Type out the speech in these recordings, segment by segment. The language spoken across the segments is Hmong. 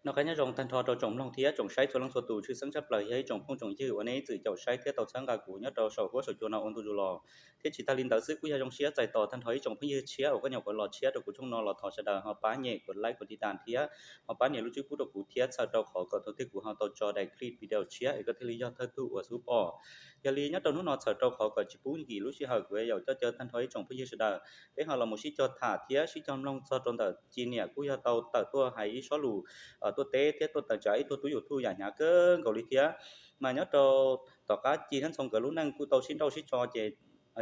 Noj qab nyob zoo tag nrho rau tsoom mloog thiab tsoom saib txhua leej txhua tus, tshwj xeeb tshaj plaws yog ib tsoom phooj tsoom ywg uas nej ib txwm caum saib thiab tau txhawb nqa kuv nyob rau saum huab saum cua no ua ntu zus los. Thiab tsis tag li ntawd xwb kuj yog zoo siab txais tos tag nrho ib tsoom phooj ywg tshiab uas koj nyuam qhuav los tshiab rau kuv channel no los thov sawv daws ho pab nyem kuv like, kuv tiv tas thiab ho pab nias lub tswb pub rau kuv thiab txhawm rau qhov kom thaum twg kuv ho tau tso daim clip video tshiab es koj thiaj li yog thawj tug uas xub pom. Yog li nyob rau hnub no txhawm rau qhov kom tsis pub nkim lub sij hawm kuv yaum coj caw tag nrho ib tsoom phooj ywg sawv daws, peb ho los mus sib cog tham thiab sib cog mloog txog rau ntawm Ci niam kuj yog tau tawm tuaj hais ib sob lus tuaj teb thiab tuaj tawm tsam ib tug tub YouTube yam hnyav kawg nkaus li thiab. Mas nyob rau tom qab Ci thiab Ntxhoo nkawd lub neej kuj tau sib nrauj sib tso ces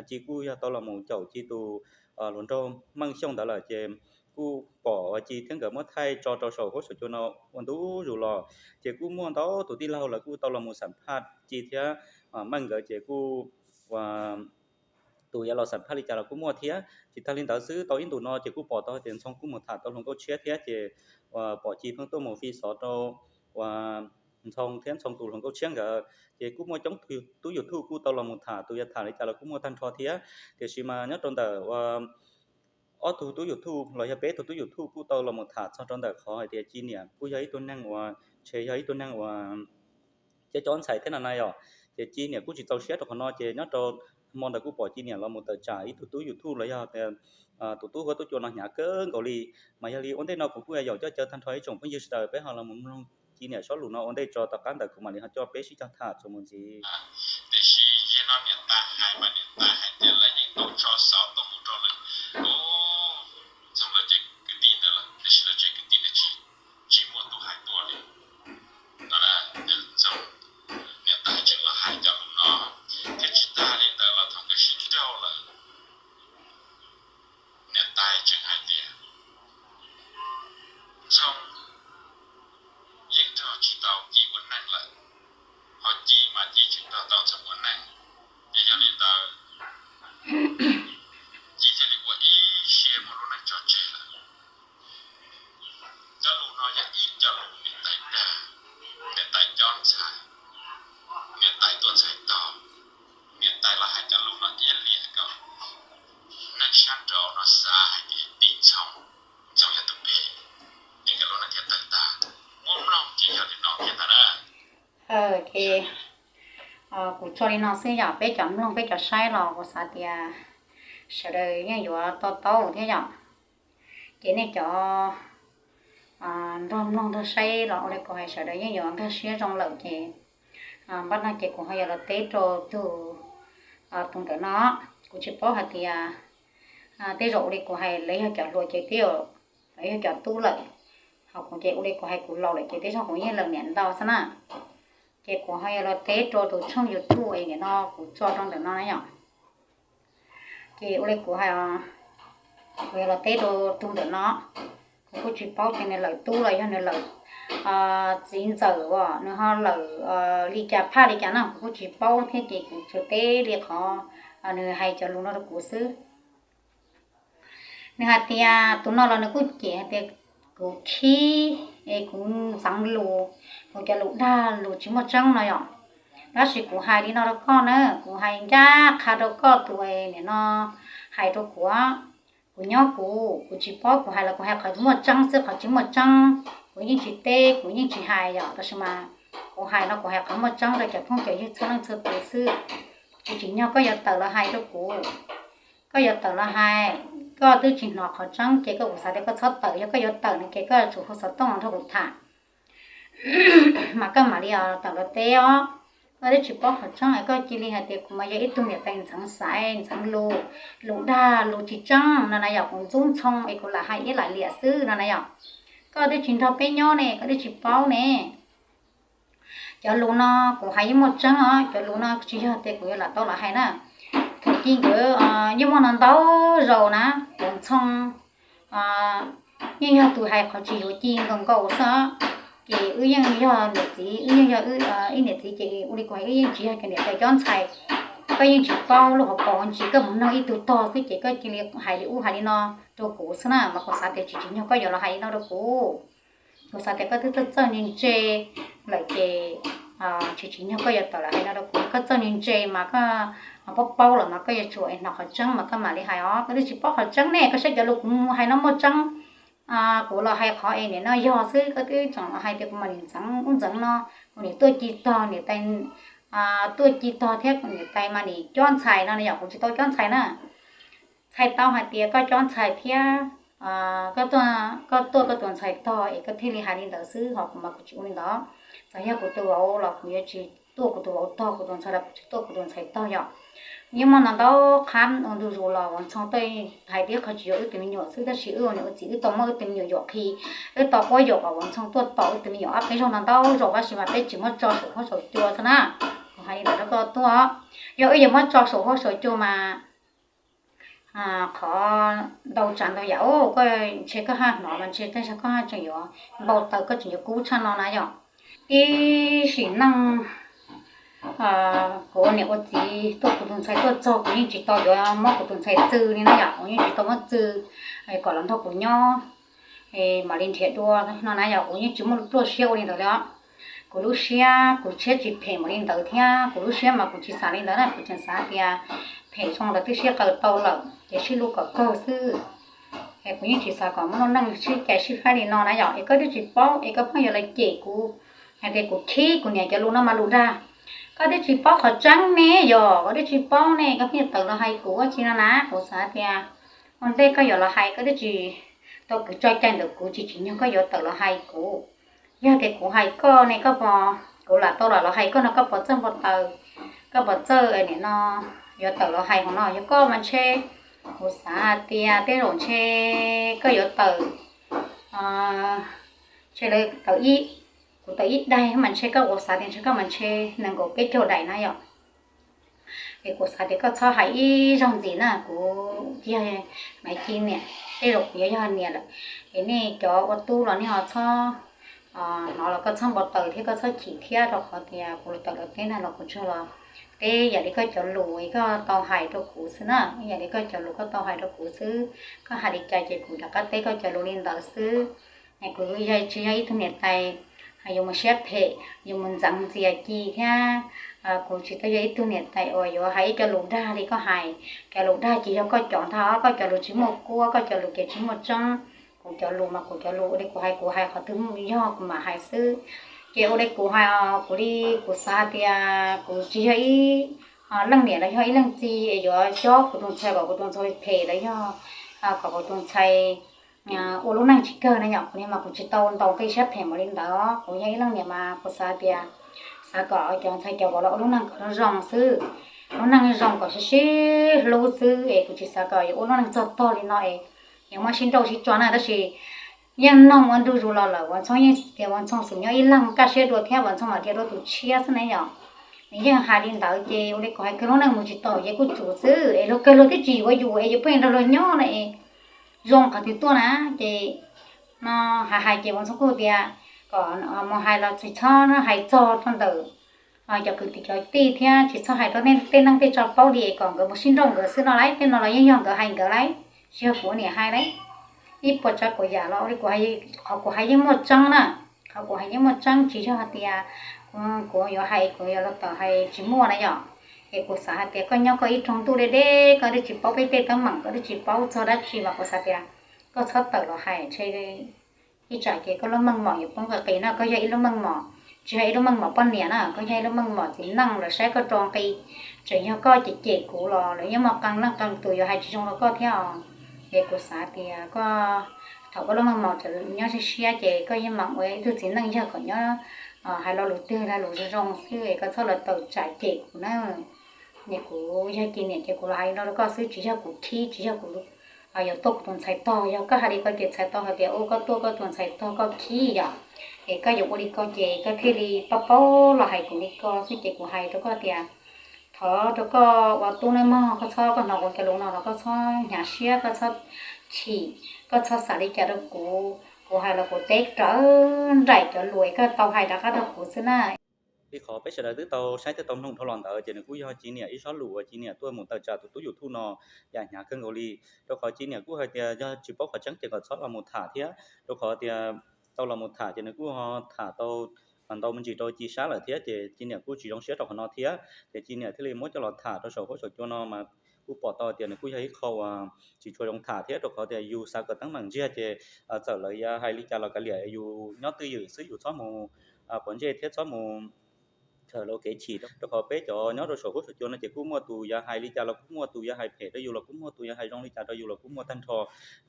Ci kuj yog tau los mus caum Ci tus hluas nraug Meej Xyooj ntawd lawm ces kuj pom uas Ci thiab nkawd muab thaij tso rau saum huab saum cua no ua ntu zus los. Ces kuj muaj ntau tus tij laug lawv kuj tau los mus xam phaj Ci thiab Meej nkawd ces kuj ua tus yuav los xam phaj li cas los kuj muaj thiab. Tsis tag li ntawd xwb tau ib ntus no ces kuj pom tau hais tias Ntxhoo kuj mus tham tau hluas nkauj tshiab thiab ces uas pom Ci pheej tuaj mus fi xov rau uas Ntxhoo thiab Ntxhoo tus hluas nkauj tshiab nkawd ces kuj muaj coob tub YouTube kuj tau los mus tham, tus yuav tham li cas los kuj muaj tag nrho thiab. Tiam sis mas nyob rau ntawm ua ob tug tub YouTube los yog peb tug tub YouTube kuj tau los mus tham txog rau ntawm qhov hais tias Ci niam kuj yog ib tug neeg uas ntshe yog ib tug neeg uas cov cov ntxhais thiab no na yom. Ces Ci niam kuj tsis txaus siab rau qhov no ces nyob rau hmo ntawd kuj pom Ci niam los mus tawm tsam ib tug tub YouTube los yog tus tub huab tub cua no hnyav kawg nkaus li. Mas yog li ua ntej no kuv kuj yaum coj caw tag nrho ib tsoom phooj ywg sawv daws peb ho los mus mloog Ci niam sob lus no ua ntej tso, tom qab ntawd kuv mam li ho coj peb sib cog tham txuas mus ntxiv. Tiam sis yog no niam tais hais mas niam tais hais tias lawv yeej tau tso xov tau mus rau lawm. Ntxhoo lawv cov kwv tij ntawd lawm, tiam sis lawv cov kwv tij ntawd tsis, tsis muaj tus hais tuaj li. No, Ntxhoo, niam tais tseem los hais cov lus no, thiab tsis tag li ntawd los thaum nkawd sib nrauj lawm, niam tais tseem hais tias Ntxhoo yeej nrog tsis tau Ci ua neej lawm, ho Ci mas Ci tseem nrog tau Ntxhoo ua neej. Ces yog li ntawd Ci thiaj li ua ib siab muab lub neej tso tseg lawm. Cov lus no yog ib cov lus niam tais dag, niam tais cob ntxhais, niam tais tuaj ntxhais tog, niam tais los hais cov lus no iab liam kom neeg sab nraud no xav hais tias tim Ntxhoo, Ntxhoo yog tus phem, es nkawd lub neej thiaj tawg tag. Muab mloog ces yog li no thiab ntag na. Ces kuv tso li no xwb yom, peb cov mloog peb cov saib los kuv xav tias sawv daws yeej yuav to taub thiab yom. Ces nej cov nrog mloog nrog saib los ua li kuv hais sawv daws yeej yuav nkag siab zoo lawm ces npaj no ces kuv ho yuav los teb rau tus, tus ntawm no. Kuv tsis paub hais tias tej zaum ua li kuv hais lawv yog cov hluas ces twb yog cov tub lawm, ho kuv ces ua li kuv hais kuv laus lawm ces tej zaum kuv yeej laus niam ntau xwb na. Ces kuv ho yuav los teb rau tus tshooj YouTube es nim no kuv tso rau ntawm no na yom. Ces ua li kuv hais, kuv yuav los teb rau tus ntawm no. Kuv kuj tsis paub tias nws lawm tub los yog nws lawm txiv ntxawm as, nws ho lawm li cas phaj li cas no kuv kuj tsis paub thiab ces kuv tsuas teb li qhov nws hais cov lus no rau kuv xwb. Nws hais tias tus no los nws kuj cem hais tias kuv khib es kuv ntxeev lus, kuv cov lus dag lus tsis muaj tseeb no yom. Tab sis kuv hais li no rau koj na, kuv hais ncaj qha rau koj tus nim no hais rau kuv, kuv nyob kuv, kuv tsis paub, kuv hais los kuv hais qhov muaj tseeb xwb, qhov tsis muaj tseeb kuv yeej tsis teb, kuv yeej tsis hais yom. Tab sis mas kuv hais no kuv hais qhov muaj tseeb rau cov phooj cov ywg txhua leej txhua tus xwb. Tsis tsim nyog koj yuav tawm los hais rau kuv, koj yuav tawm los hais, koj twb tsis hnov qhov tseeb ces koj, kuv xav tias koj txhob tawm, yog koj yuav tawm no ces koj tsum hu xov tooj los nrog kuv tham mas koj mam li tawm los teb os. Koj twb tsis paub qhov tseeb es koj cia li hais tias kuv mas yog ib tug niam tais ntxeev xaiv ntxeev lus, lus dag lus tsis tseeb no na yom, kuv ntxub Ntxhoo es kuv lam hais iab lam liam xwb no na yom. Koj twb tsis nrog peb nyob ne, koj twb tsis paub ne. Cov lus no kuv hais yeej muaj tseeb os, cov lus no tsis yog tias kuv yuav lam tau los hais na. Thaum Ci nkawd yeej muaj no ntau zaus na, kuv Ntxhoo yeej yog tus hais qhov tsis yuav Ci nkaus nkaus xwb. Ces wb yeej yog niam txiv, wb yeej yog ib niam txiv ces ua li kuv hais wb yeej tsis yog cov niam tais cob ntxhais. Koj yeej tsis paub lub hauv paus ntsis, koj mus nug ib tug tog xwb ces koj cia li hais li ub hais li no rau kuv xwb na, mas kuv xav tias tsis tsim nyog koj yuav los hais li no rau kuv. Kuv xav tias koj twb txawj txawj ntse ntse lawm ces tsis tsim nyog koj yuav tawm los hais li no rau kuv. Koj txawj ntse ntse mas koj paub paub lawm mas koj yuav tsum hnov qhov tseeb mas koj mam li hais os. Koj twb tsis paub qhov tseeb ne, koj saib cov lus kuv hais no muaj tseeb Kuv los hais qhov es nim no yog xwb, koj twb tseem los hais tias kuv mas nim ntxeev ub ntxeev no, kuv nim tuaj ci tog niam tais, tuaj ci tog thiab kuv niam tais mas nim cob ntxhais no na, yog kuv tsis tau cob ntxhais na. Txhais tau hais tias koj cob ntxhais thiab koj tuaj koj tus ntxhais tog es koj thiaj li hais li ntawd xwb, ho kuv mas kuv tsis ua li ntawd. Txawm yog kuv tus vauv los kuv yuav tsis tuaj kuv tus vauv tog, kuv tus ntxhais los kuv tsis tuaj kuv tus ntxhais tog yom. Yeej muaj ntau ntau qhab ua ntu zus los Vauv Ntxhoo tuaj hais tias qhov tsis yog wb tus me nyuam xwb, tab sis wb ua niam ua txiv wb tau muab wb tus me nyuam yuam qhi, wb tau quab yuam kom Vauv Ntxhoo tuaj tos wb tus me nyuam ob peb zaug no ntau zaus, tab sis mas peb tsis muab tso saum huab saum cua xwb na. Kuv hais li ntawd rau koj tuaj, yog wb yuav muab tso saum huab saum cua mas qhov ntau tsav ntau yam, koj ntshe koj haj hnov mas ntshe tej zaum koj haj tseem yuav npau taws, koj tseem yuav kub tshaj no na yom. Ib sim neej kuv ua niam ua txiv tuaj kuv tus ntxhais tuaj txog kuv yeej tsis tau yuav muab kuv tus ntxhais txw li na yom, kuv yeej tsis tau muab txw kom los nrog kuv nyob mam li nrhiav dua no na yom, kuv yeej tsis muaj pluaj siab ua li ntawd li os. Kuv lub siab kuv siab tsis phem npaum li ntawd thiab, kuv lub siab mas kuv tsis xav li ntawd na, kuv tseem xav tias phem zoo lawm twb sib qawm tau lawm ces sib hlub kom kawg xwb. Es kuv yeej tsis xav kom muaj lub neej sib cais sib faib li no na yom. Es koj twb tsis paub es koj pheej yuav los cem kuv hais tias kuv khib kuv niam cov lus no mas lus dag. Koj twb tsis paub qhov tseeb ne, yog koj twb tsis paub ne koj pheej tawm los hais kuv ua tsi no na. Kuv xav tias ua ntej koj yuav los hais koj twb tsis tau kwv tso cai ntawm kuv, tsis tsim nyog koj yuav tawm los hais kuv. Yog tias kuv hais koj ne, koj puas, kuv lam tau los los hais koj no, koj puas txawj npau taws, koj puas txawj nim no yuav tawm los hais hauv no? Yog koj mas ntshe kuv xav hais tias tej zaum ntshe koj yuav tawm, ntshe lawv tawm ib, kuv tawm ib daim mas ntshe koj, kuv xav tias ntshe koj mas ntshe nees nkaum peb caug daim na yom. Es kuv xav tias koj txhob hais ib zaug ntxiv na, kuv yog Maiv Ci niam, tej zaum kuv yuav yog niam lawm. Es nej cov ua tub los nej ho txhob hnov los koj txhob npau taws thiab koj txhob chim thiab, rau qhov tias kuv los tawm los teb na los kuv tsuas los teb yam li koj cov lus koj tau hais rau kuv xwb na, yam li koj cov lus koj tau hais rau kuv xwb. Koj hais li cas ces kuv rov qab teb koj cov lus li ntawd xwb. Kuv tsis yog ib tug niam tais yuav mus siab phem, yuav mus ntxeev ntxias Ci thiab. Kuv tsis tau yog ib tug niam tais uas yuav hais ib co lus dag li koj hais. Cov lus dag ces yog koj cov ntag, koj cov lus tsis muaj kuab, koj cov lus ces tsis muaj tseeb. Kuv cov lus mas kuv cov lus, ua li kuv hais, kuv hais qhov twg yog kuv mam hais xwb. Ces ua li kuv hais, kuv li kuv xav hais tias kuv tsis yog ib leej niam los yog ib leej txiv es yuav cob kuv tus ntxhais kom kuv tus ntxhais phem los yog kom kuv tus ntxhais ua lub neej tsis kawg na yom. Kuv li mas kuv tsis tau ntaus nqi siab phem npaum li ntawd. Kuv yog ib leej niam mas kuv xav hais tias xav kom cov ntxhais cov vauv los ua lub neej kom zoo zoo xwb, lub neej zoo kom sib sib hlub xwb es kuv tsis xav kom yuav ua lub neej txog tog li no es yuav muab sib nrauj sib tso na. Tab sis yeej noog ua ntu zus los lawm, Vauv Ntxhoo yeej tias Vauv Ntxhoo xum nyob ib leeg kaj siab dua thiab Vauv Ntxhoo mam dhia dua tus tshiab xwb na yom. Nws yeej hais li ntawd ces ua li kuv hais, kawg lub neej mus tsis tau ces kuj tsum xwb es luag kawg luag twb tsis yuav yus es yuav pheej nrog luag nyob na es zoo qhov twg tuaj na. Ces no hais hais ces Vauv Ntxhoo kuj tias kom mus hais los tsis txhob hais txog rau ntawm cov kwv tij cov tij thiab tsis txhob hais rau tej neej tej tsav paub li es kom nkawd mus sib nrauj nkawd xwb no lauj. Tej no los yeej yog nkawd hais nkawd lauj, tsis yog kuv niam hais lauj. Ib puas tsav puas yam los ua li kuv, qhov kuv hais yeej muaj tseeb na, qhov kuv hais yeej muaj tseeb, tsis yog hais tias kuv yuav hais kuv yuav los tawm hais tsis muaj na yom. Es kuv xav hais tias koj nyob koj ib rooj ntuj deb deb, koj twb tsis paub peb tej teeb meem, koj twb tsis paub txog dab tsi mas kuv xav tias koj txhob tawm los hais ntshe ib tsam ces koj lub meej mom yuav poob qis qis no. Koj yog ib lub meej mom, tsis yog ib lub meej mom poj niam na, koj yog ib lub meej mom txiv neej, lawv saib koj rau nqi. Tseem yog koj cem cem kuv los lawv yeej muaj qee leej qee tus yuav hais tsis zoo rau koj thiab os. Es kuv xav tias koj, thaum koj lub meej mom tseem nyob siab siab ces koj yeej mam ua ib tug txiv neej yog kom nyob hais lo lus twg los lus zoo zoo xwb es koj txhob los tawm tsam cem kuv na. Es kuv yog Ci niam ces kuv los hais li no rau koj xwb, tsis yog kuv khib, tsis yog kuv yuav tuaj kuv tus ntxhais tog. Yog koj hais li ko ces txhais tau hais tias ua koj tuaj koj tus ntxhais tog koj khib yom. Es koj yuav ua li ko ces koj thiaj li paub paub los hais kuv li ko xwb. Ces kuv hais rau koj tias thov rau koj ua tub nawb mog, koj txhob, koj hnov kuv cov lus no los koj txhob hnyav siab, koj txhob chim, koj txhob xav li cas rau kuv. Kuv hais los kuv teb raws nraim cov lus es koj tau hais rov qab rau kuv xwb na. Li qhov peb sawv daws twb tau saib thiab tau mloog dhau los ntawd ces nws kuj yog Ci niam ib zaj lus uas Ci niam tuaj mus tawm tsam tus tub YouTube no yam hnyav kawg nkaus li. Rau qhov Ci niam kuj hais tias yog tsis paub qhov tseeb ces kom txhob los mus tham thiab, rau qhov tias tau los mus tham ces nws kuj ho tham tau ntau me ntsis rau Ci sab lawm thiab, ces Ci niam kuj tsis zoo siab rau qhov no thiab, ces Ci niam thiaj li muab coj los tham rau saum huab saum cua no mas kuj pom tau tias nws kuj yog ib qho uas tsis tshua zoo tham thiab, rau qhov tias yus xav kom teeb meem ntsiag ces txawm lawv yuav hais li cas los kav liam, yus nyob twj ywm xwb, yus txhob mus quav ntsej thiab txhob mus khaws lawv kev chim, rau qhov peb cov nyob rau saum huab saum cua no ces kuj muaj tus yuav hais li cas los kuj muaj, tus yuav hais phem rau yus los kuj muaj, tus yuav hais zoo li cas rau yus los kuj muaj tag nrho.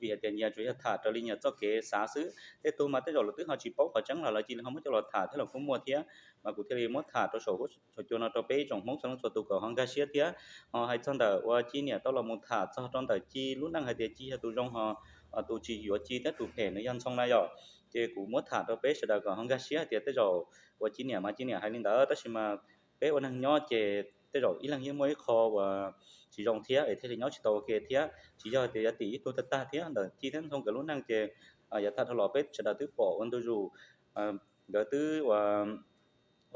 Vim hais tias nyias tsuas yog tham raws li nyias txoj kev xav xwb. Tej tug mas tej zaum lawv twb ho tsis paub qhov tseeb los lawv cia li ho muab coj los tham thiab los kuj muaj thiab. Mas kuv thiaj li muab tham rau saum huab saum cua no rau peb ib tsoom Hmoob txhua leej txhua tus kom ho nkag siab thiab. Ho hais txog ntawm uas Ci niam tau los mus tham txog rau ntawm Ci lub neej hais tias Ci yog tus zoo ho tus tsis yuav Ci thiab tus phem nws yog Ntxhoo na yom, ces kuv muab tham rau peb sawv daws kom ho nkag siab hais tias tej zaum uas Ci niam mas Ci niam hais li ntawd, tab sis mas peb ua neeg nyob ces tej zaum ib leeg yeej muaj ib qho uas tsis zoo thiab es thiaj li nyob tsis tau ua ke thiab. Tsis yog tias yuav tim ib tug tag tag thiab, ntawm Ci thiab Ntxhoo nkawd lub neej ces yav tag dhau los peb sawv daws twb pom ua ntu zus, nkawd twb ua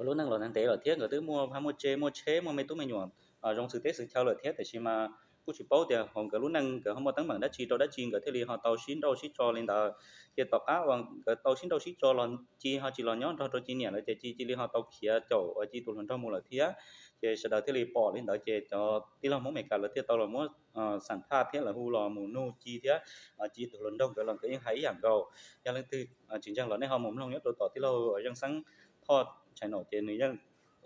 lub neej los ntev ntev lawm thiab nkawd twb muaj vaj muaj tse, muaj tsheb, muaj me tub me nyuam zoo xwm teb xwm chaw lawm thiab, tiam sis mas kuj tsis paub tias hauv nkawd lub neej nkawd ho muaj teeb meem dab tsi rau dab tsi nkawd thiaj li ho tau sib nrauj sib tso li ntawd. Ces tom qab uas nkawd tau sib nrauj sib tso los Ci ho tsis los nyob nrog rau Ci niam lawm ces Ci cia li ho tau khiav caum uas Ci tus hluas nraug mus lawm thiab. Ces sawv daws thiaj li pom li ntawd ces cov tij laug Hmoob Amelikas lawv thiaj tau los muab xam phaj thiab lawv hu los mus nug Ci thiab Ci tus hluas nraug nkawd los nkawd yeej hais ib yam nkaus. Yog leej twg tsis ntseeg los nej ho mus mloog nyob rau tom tij laug Zeej Xeeb Thoj channel ces nws yeej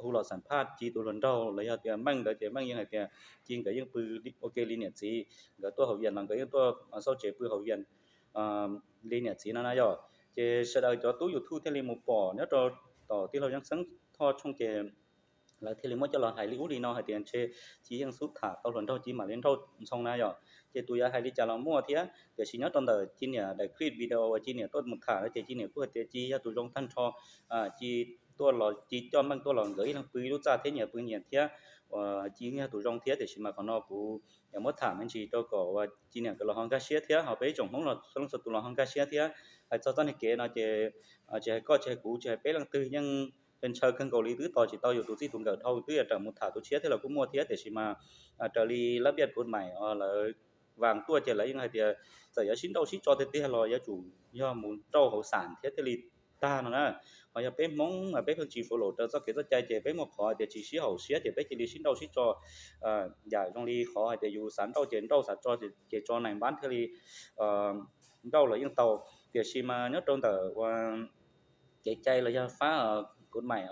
hu los xam phaj Ci tus hluas nraug los yog tias Meej ntawd ces Meej yeej hais tias Ci nkawd yeej pw ua ke li niam txiv, nkawd tuaj hauv Vias los nkawd yeej tuaj xauj tsev pw hauv Vias li niam txiv no na yom. Ces sawv daws cov tub YouTube thiaj li mus pom nyob rau tom tij laug Zeej Xeeb Thoj channel ces lawv thiaj li muab coj los hais li ub li no hais tias ntshe Ci yeej xub tham tau hluas nraug Ci mam li nrauj Ntxhoo na yom. Ces tus yuav hais li cas los muaj thiab, tiam sis nyob rau ntawm Ci niam daim clip video uas Ci niam tuaj mus tham no ces Ci niam kuj hais tias Ci yog tus zoo tag nrho, Ci tuaj los Ci coj Meej tuaj los nkawd ib leeg pw ib lub txaj thiab nyias pw nyias thiab, uas Ci yog tus zoo thiab, tiam sis mas qhov no kuv yuav muab tham me ntsis rau kom uas Ci niam nkawd los ho nkag siab thiab ho peb ib tsoom Hmoob los txhua leej txhua tus los ho nkag siab thiab. Hais txog txoj niag kev no ces tsis hais koj tsis hais kuv tsis hais peb leej twg yeej ntshaw kawg nkaus li twb tos tsis tau yus tus txij tus nkawm dhau twb yuav rawm mus tham tus tshiab thiab los kuj muaj thiab, tiam sis mas raws li lab piaj kuv maim lawv vas tuaj ces lawv yeej hais tias txawm yuav sib nrauj sib tso tiag tiag los yuav tsum yog mus nrauj hauv xam thiab thiaj li tag no na. Ho yog peb Hmoob mas peb pheej tsis follow raws txoj kev txoj cai ces peb muaj qhov hais tias tsis sib haum siab ces peb cia li sib nrauj sib tso yam zoo li qhov hais tias yus xav nrauj ces nrauj, xav tso ces tso, nais npab thiaj li nrauj los yeej tau. Tiam sis mas nyob rau ntawm ua kev cai los yog fab kuv maim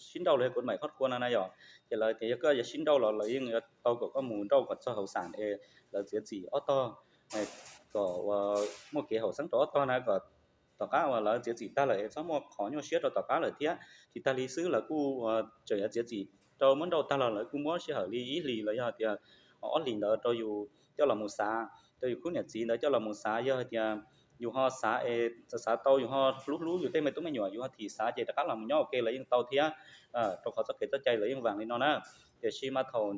sib nrauj los yog kuv maim khoj khua no na yom, ces lawv tias yog koj yuav sib nrauj los lawv yeej yuav tau kom koj mus nrauj kom txog hauv xam es lawv txiav txim ob tog, kom muaj kev haum xeeb rau ob tog na, kom tom qab uas lawv txiav txim tag lawm es txhob muaj qhov nyuaj siab rau tom qab lawm thiab. Tsis tag li xwb lawv kuj tseem yuav txiav txim rau muab nrauj tag los lawv kuj muab sij hawm li ib hlis los yog tias ob hlis ntawd rau yus coj los mus xav, rau yus khub niam txiv ntawd coj los mus xav. Yog hais tias yus ho xav es xav tau yus ho hlub hlub yus tej me tub me nyuam yus ho thim xav ces rov qab los mus nyob ua ke los yeej tau thiab, rau qhov txoj kev txoj cai lawv yeej vas li no na. Tiam sis mas thaum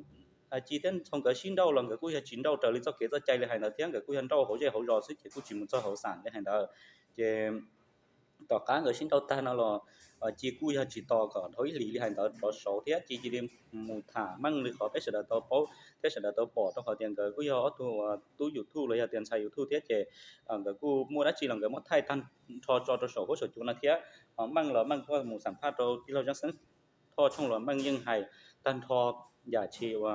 Ci thiab Ntxhoo nkawd sib nrauj los nkawd kuj yog tsis nrauj raws li txoj kev txoj cai li hais ntawd thiab, nkawd kuj yog nrauj hauv zej hauv zos xwb ces kuj tsis mus txog hauv xam li hais ntawd. Ces tom qab nkawd sib nrauj tag no los Ci kuj yog tsis tos kom dhau ib hlis li hais ntawd rov saud thiab, Ci cia li mus tham Meej li qhov peb sawv daws tau paub thiab sawv daws tau pom, rau qhov tias nkawd kuj yog ob tug tub YouTube los yog tias ntxhais YouTube thiab ces nkawd kuj muaj dab tsi los nkawd muab thaij tag nrho tso rau saum huab saum cua no thiab. Ho Meej los Meej kuj mus xam phaj rau tij laug Zeej Xeeb Thoj channel los Meej yeej hais tag nrho yam tsis ua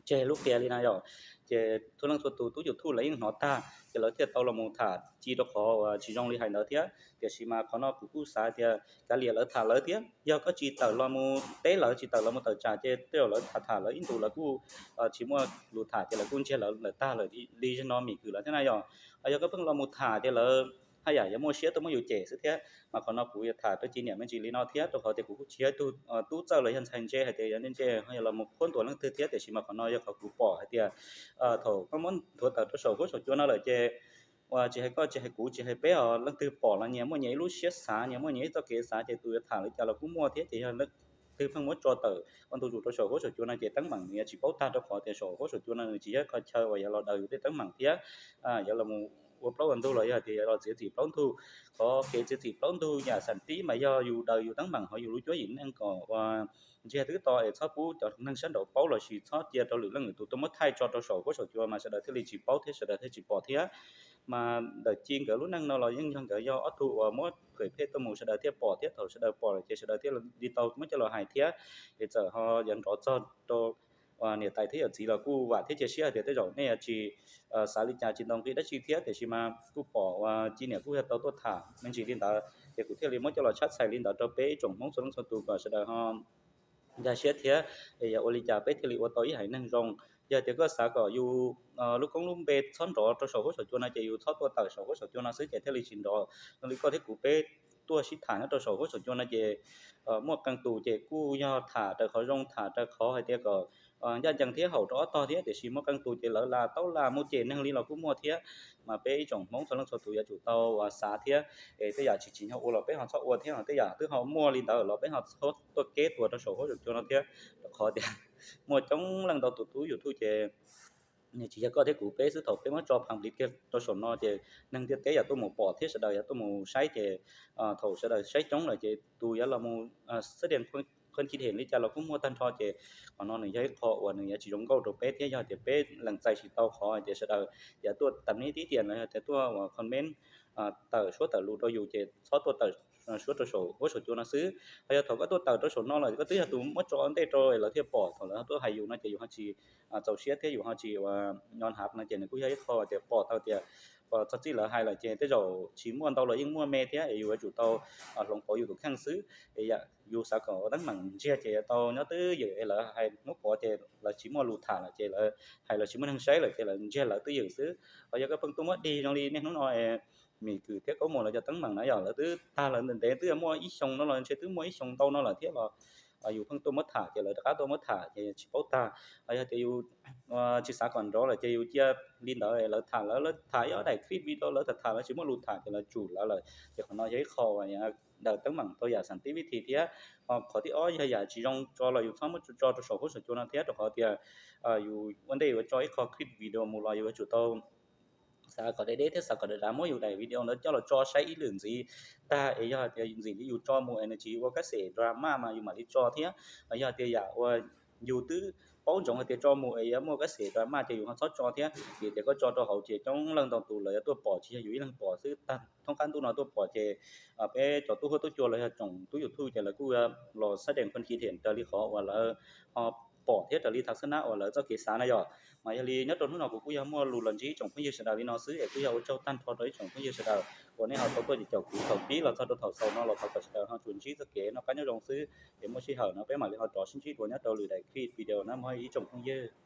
tseg lub qia li na yom. Ces txhua leej txhua tus tub YouTube lawv yeej hnov tag ces lawv thiaj tau los mus tham Ci rau qhov uas tsis zoo li hais ntawd thiab. Tiam sis mas qhov no kuv kuj xav tias kav liam lawv tham lawv thiab, yog koj tsis tawm los mus teb lawv, tsis tawm los mus tawm tsam ces tej zaum lawv tham tham lawv ib ntus lawv kuj tsis muaj lus tham ces lawv kuj ntsiag lawv lawm tag lawm li zog no mim kwm lawv thiab na yom. Yog koj pheej los mus tham ces lawv haj yam yuav muaj siab tuaj muab yus cem xwb thiab. Mas qhov no kuv yuav tham rau Ci niam me ntsis li no thiab, rau qhov tias kuv kuj tsis yog ib tug tub txawj los yog ntxhais ntse hais tias yuav ntse ntse ho yuav los mus qhuab ntuas leej twg thiab, tiam sis mas qhov no yog qhov kuv pom hais tias thaum koj muab nthuav tawm rau saum huab saum cua no lawm ces ua tsis hais koj tsis hais kuv tsis hais peb os, leej twg pom los nyias muaj nyias ib lub siab xav, nyias muaj nyias ib txoj kev xav ces tus yuav tham li cas los kuj muaj thiab. Ces yog leej twg pheej muab tso tawm ua ntu zus rau saum huab saum cua no ces teeb meem nws yuav tsis paub tag, rau qhov tias saum huab saum cua no nws tsis yog qhov chaw uas yuav los daws yus tej teeb meem thiab yuav los mus ua plaub ua ntug los yog tias yuav los txiav txim plaub ntug. Qhov kev txiav txim plaub ntug yam xam tib mas yog yus daws yus teeb meem hauv yus lub cuab yim neej kom ua ntsiag twb to es txhob pub cov neeg sab nraud paub lossis txhob cia rau lwm leej lwm tus tuaj muab thaij tso rau saum huab saum cua mas sawv daws thiaj li tsis paub thiab sawv daws thiaj tsis pom thiab. Mas ntawm Ci nkawd lub neej no los yeej yog nkawd yog ob tug uas muab phwm phej tuaj mus sawv daws thiaj pom thiab, thaum sawv daws pom lawm ces sawv daws thiaj li tau muab coj los hais thiab. Es txawm ho yuav nrov txog rau niam tais thiab yawm txiv los kuj vam thiab cia siab hais tias tej zaum nej tsis xav li cas tsis ntaus nqi dab tsi thiab, tiam sis mas kuj pom uas Ci niam kuj yog tau tuaj tham me ntsis li ntawd ces kuv thiaj li muab coj los tshab txhais li ntawd rau peb ib tsoom Hmoob txhua leej txhua tus kom sawv daws ho nkag siab thiab, es yog ua li cas peb thiaj li ua tau ib haiv neeg zoo. Yog tias koj xav kom yus lub koob lub npe txhob nrov rau saum huab saum cua no ces yus txhob tuaj tawm saum huab saum cua no xwb ces thiaj li tsis nrov. Zoo li koj thiab kuv peb tuaj sib tham nyob rau saum huab saum cua no ces muaj qee tus ces kuj yog tham raws qhov zoo, tham raws qhov hais tias kom ncaj ncees thiab haum rau ob tog thiab, tiam sis muaj qee tus ces lawv las taub las mus cem neeg li los kuj muaj thiab. Mas peb ib tsoom Hmoob txhua leej txhua tus yuav tsum tau xav thiab, es tej yam tsis tsim nyog ua los peb ho txhob ua thiab, tej yam twb ho muaj li ntawd los peb ho txhob tuaj keb tuas rau saum huab saum cua no thiab, rau qhov tias muaj coob leej ntau tus tub YouTube ces nws tsis yog koj thiab kuv peb xwb, thaum peb muab tso public kiag rau saum no ces neeg ntiaj teb yuav tuaj mus pom thiab sawv daws yuav tuaj mus saib ces thaum sawv daws saib coob lawm ces tus yuav los mus xab dees qhuab kis hem li cas los kuj muaj tag nrho ces qhov no nws yog ib qho uas nws yuav tsis zoo nkauj rau peb thiab. Yog tias peb lees txais tsis tau qhov tias sawv daws yuav tuaj tam neb tib tias los yog tias tuaj uas comment tawm suab tawm lus rau yus ces txhob tuaj tawm suab rau saum huab saum cua no xwb. Ho yog thaum koj tuaj tawm rau saum no lawm koj twb yog tus muab tso ntej rau lawv thiaj pom, thaum lawv tuaj hais yus no ces yus ho tsis txaus siab thiab yus ho tsis ua nyo hav no ces nws kuj yog ib qho tias pom tau tias txog txij lawv hais lawm ces tej zaum tsis muaj ntau los yeej muaj me thiab es yus yuav tsum tau hloov pauv yus tus kheej xwb. Es yus xav kom teeb meem ntsiag ces yuav tau nyob twj ywm es lawv hais muab pov ces lawv tsis muaj lus tham lawm ces lawv hais los tsis muaj neeg saib lawm ces lawv ntsiag lawv twj ywm xwb. Ho yog koj pheej tuaj muab dig zoo li niaj hnub no es Mim Kwm thiab Kaub Mus lawv cov teeb meem na yog lawv twb tag lawm ntev ntev twb muaj ib xyoo no los ntshe twb muaj ib xyoo ntau no lawm thiab los yus pheej tuaj muab tham ces lawv rov qab tuaj muab tham ces tsis paub tag. Yog tias yus tsis xav kom nrov lawm ces yus cia li ntawd lawv tham lawv, lawv tham ib ob daim clip video lawv tham tham lawv tsis muaj lus tham ces lawv tsum lawv lawm ces qhov no yog ib qho uas ntawm teeb meem rau yam xam tib vib thi thiab. Ho qhov thib ob yog yam tsis zoo tso los yus txhob muab tso rau saum huab saum cua no thiab rau qhov tias yus ua ntej yuav tso ib qho clip video mus los yus yuav tsum tau xav kom deb deb thiab xav kom dav dav muab yus daim video ntawd coj los tso saib ib lwm ntxiv tag es yog tias ntxim li yus tso mus es nws tsis ua kab xem drama mas yus mam li tso thiab. Yog tias yam uas yus twb paub ntsoov hais tias tso mus es yuav muaj kab xem drama ces yus ho txhob tso thiab. Vim tias koj tso rau hauv ces coob leej ntau tus lawv yuav tuaj pom tsis yog yus ib leeg pom xwb, tag thoob qab ntuj no tuaj pom ces peb cov tub huab tub cua los yog tsoom tub YouTube ces lawv kuj los xab dees qhuab kis hem raws li qhov uas lawv ho pom thiab raws li thav xab nab uas lawv txoj kev xav na yom. Mas yog li nyob rau hnub no kuv kuj yog muaj lus los ntsib ib tsoom phooj ywg sawv daws li no xwb es kuj yog ua tsaug tag nrho rau ib tsoom phooj ywg sawv daws uas nej ho tau tuaj caum kuv thaum pib los txog rau thaum xaus no los thov kom sawv daws ho tsuas ntsib txoj kev noj qab nyob zoo xwb es muaj sij hawm no peb mam li ho rov sib ntsib dua nyob rau lwm daim clip video na mog ib tsoom phooj ywg.